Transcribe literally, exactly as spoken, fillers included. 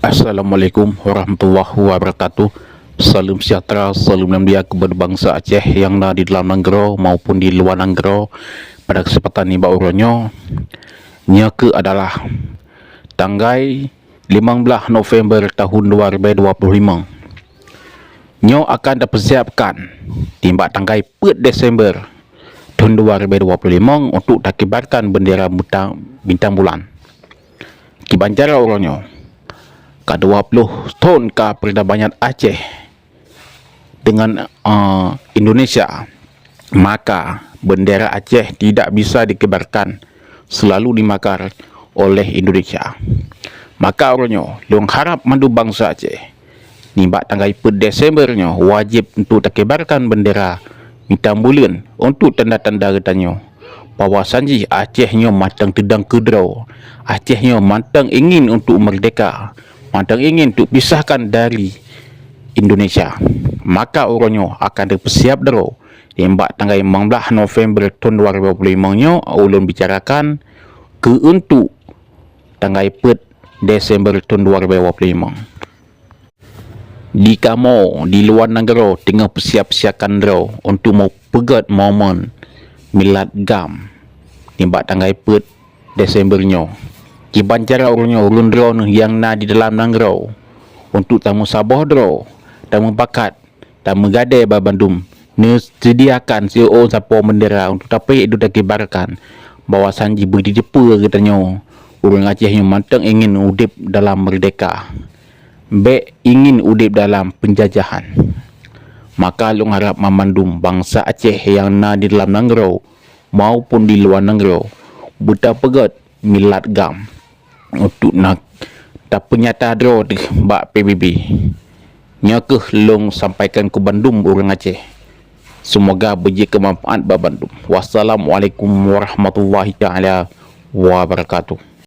Assalamualaikum warahmatullahi wabarakatuh. Salam sejahtera, salam mulia kepada bangsa Aceh yang na di dalam nanggroe maupun di luwa nanggroe. Pada kesempatan nibak uroe nyoe, nyoe keuh adalah tanggai limong blaih November tahun dua ribu dua puluh lima. Nyoe akan tapeusiapkan nibak tanggai peuet Desember tahun dua ribu dua puluh lima untuk takibarkan bendera bintang, bintang bulan. Kiban cara uroe nyoe, ka dua puluh thon ka perdamaian Aceh dengan, eh, Indonesia, maka bendera Aceh tidak bisa dikibarkan selalu dimakar oleh Indonesia. Maka uroe nyoe, lôn harap mandum bangsa Aceh, nibak tanggai peuet Desember nyoe wajéb untuk takibarkan bendera bintang buleuen untuk tanda-tanda geutanyoe bahwa sanjih Aceh nyoe mantong teudong keudroe. Aceh nyoe mantong ingin untuk merdeka, mantong ingin untuk pisahkan dari Indonesia. Maka uroe nyoe akan tapeusiap droe. Nibak tanggai limong blaih November tahun dua ribu dua puluh lima nyoe ulôn bicarakan keu untuk tanggai peuet Desember tahun dua ribu dua puluh lima. Di kamoe di luwa nanggroe teungoh peusiap-siapkan droe untuk meupeugét momen Milad GAM nibak tanggai peuet Desember nyoe. Kiban cara uroe nyoe, ulôn droeneuh nyang na di dalam nanggroe untuk tameusaboh droe, tameupakat, tameugadée banmandum, neuseudiakan siôh-ôh sapo bendera untuk tapeuék dum takibarkan bahwa sanjih beujiteupeu geutanyoe ureuëng Aceh nyoe mantong ingin udeb dalam meurdeka, bék ingin udeb dalam peunjajahan. Maka lôn harab banmandum bansa Aceh nyang na di dalam nanggroe maupun di luwa nanggroe beutapeugét Milad GAM untuk na tapeunyata droe teuh bak P B B. Nyoe keuh lôn sampaikan keu bandum ureuëng Aceh. Seumoga beujeuet keu manfaat bak bandum. Wassalamualaikum warahmatullahi taala wabarakatuh.